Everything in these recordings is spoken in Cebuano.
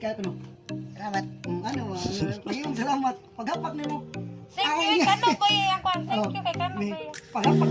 kayo no. Salamat. Ano, pagiging salamat. Paghapak nimo. Thank you, kano ba yung kwan? Thank you kay kano Ni, ba? paghapak.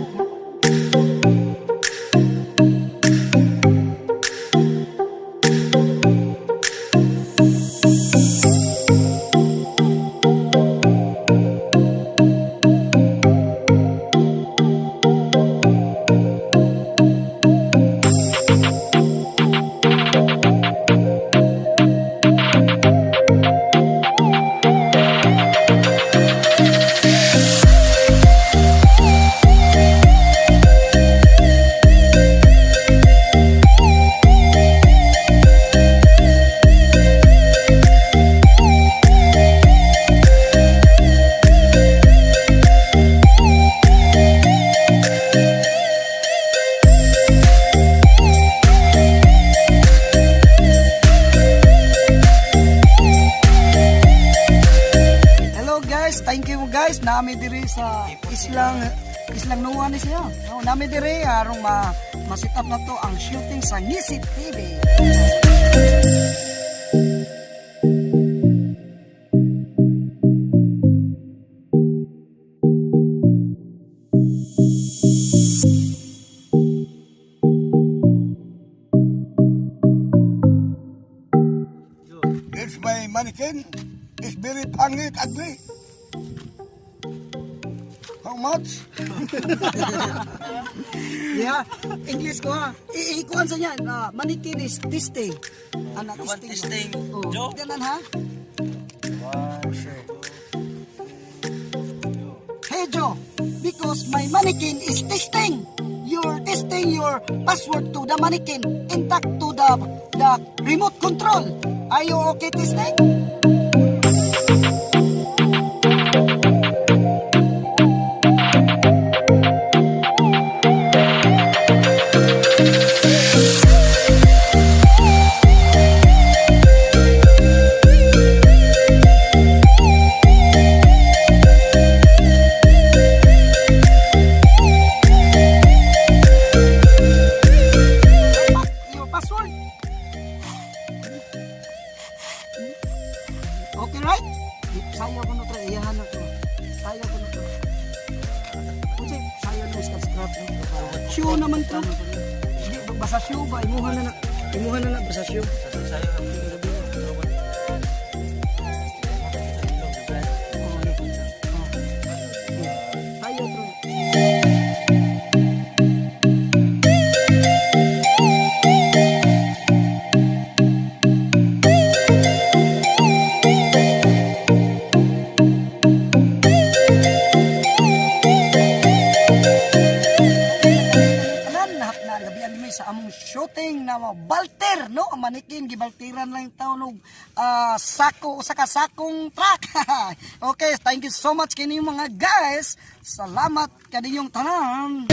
Hello guys, thank you guys. Nami diri sa Islang Nuwa ni siya. No, nami diri arong ma sit up na to ang shooting sa Ngisit TV. It's my mannequin. It's very pangit, ugly. How much? Yeah, English ko ha. Ikuan sa niya, manikin is testing. Ana testing. Testing. Oh, Joe? Ganan ha. Hey Joe, because my mannequin is testing. You're testing your password to the mannequin intact to the remote control. Are you okay testing? Your password. Okay, right? Sayo ko na to. Iyahan na to. Sayo ko na to. Kasi sayo na is scrap. Shoe naman to. Hindi, basta shoe ba? Imuha na na. Imuha na na, basta shoe. Sayo to. Tanan lahat na gabihan mi sa among shooting na mga balter no, ang manikin gibaltiran lang yung taon og sako usa ka sakong truck. Okay, thank you so much kini mga guys. Salamat kaninyong tanan.